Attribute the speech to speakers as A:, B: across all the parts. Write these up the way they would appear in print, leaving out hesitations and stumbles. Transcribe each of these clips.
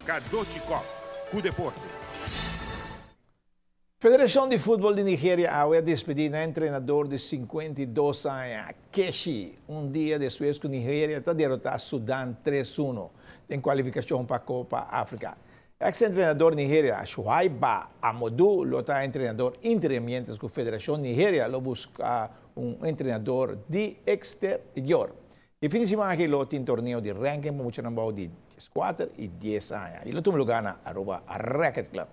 A: Cadochi Kock cu deporte.
B: Federashon di Futbol di Nigeria awe a despedí nan entrenador di 52 aña, Keshi, un dia despues ku Nigeria ta derotá Sudan tres uno den kualifikashon pa Kopa Afrika. Eks entrenador Nigeria, Shuaiba Amodu lo ta entrenador interim miéntras ku Federashon Nigeria lo buska un entrenador di eksterior. E fin di siman aki lo tin torneo di ranking pa muchanan bou di dieskuater i dies aña i lo tuma lugá na Aruba Racket Club.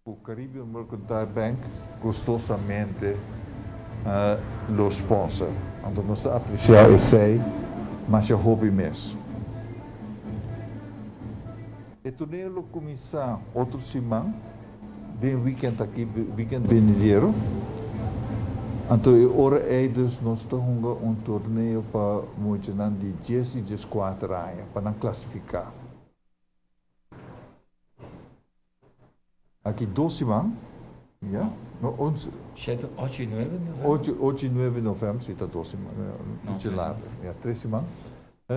C: Ku Caribbean Mercantile Bank gustosamente lo sponsor. Anto nos ta apresiá esei masha hopi mes. E torneo lo kuminsá otro siman den weekend aki, weekend benidero. Anto e ora ei dus nos ta hunga un torneo pa muchanan di dies i dieskuater aña pa nan klasifiká. Aki dos siman, ya, no, ons.
D: Shete, ocho i nuebe novèmber?
C: Ocho, ocho i nuebe novèmber, si ta dos siman, ichi later, ya, tres siman.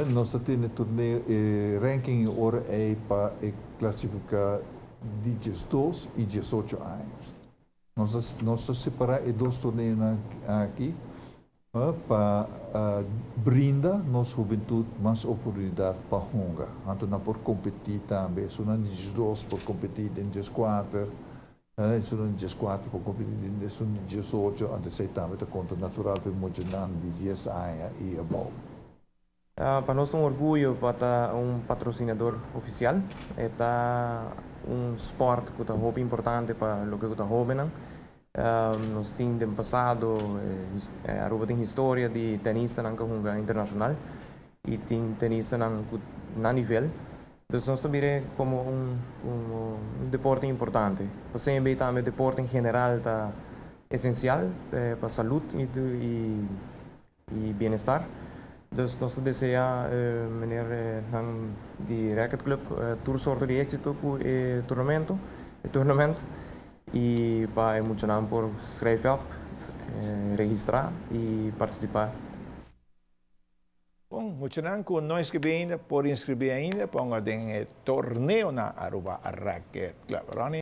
C: Nos ta tene torneo, e ranking e ora ei pa e klasifiká di diesdos i diesocho aña. Nos ta, nos ta separá e dos torneonan aki. Pa brinda nos hubentut mas oportunidat pa hunga. Anto nan por kompetí tambe. Esunnan di diesdos por kompetí den dieskuater, esunnan di dieskuater por kompetí den esun di diesocho. Anto esei tambe ta konta natural pa e muchanan di dies aña i abou.
E: Pa nos ta un orguyo pa ta un patrosinador ofisial. E ta un spòrt ku ta hopi importante pa loke ku ta hóbennan. Nos tin den pasado, Aruba tin historia di tenistanan ku a hunga internashonal i tin tenistanan ku na nivel. Dus nos ta mir'é komo un un deporte importante. Pa CNB tambe deporte en general ta esensial pa salud i i bienestar. Dus nos ta desea meneer nan di Racket Club tur sorto di éxito ku e tournamento, e tournament i pa e muchanan por schrijf op, registra i participa.
B: Bon, muchanan ku no inskribí ainda por inskribí ainda pa hunga den e torneo na Aruba Racket Club. Ronnie.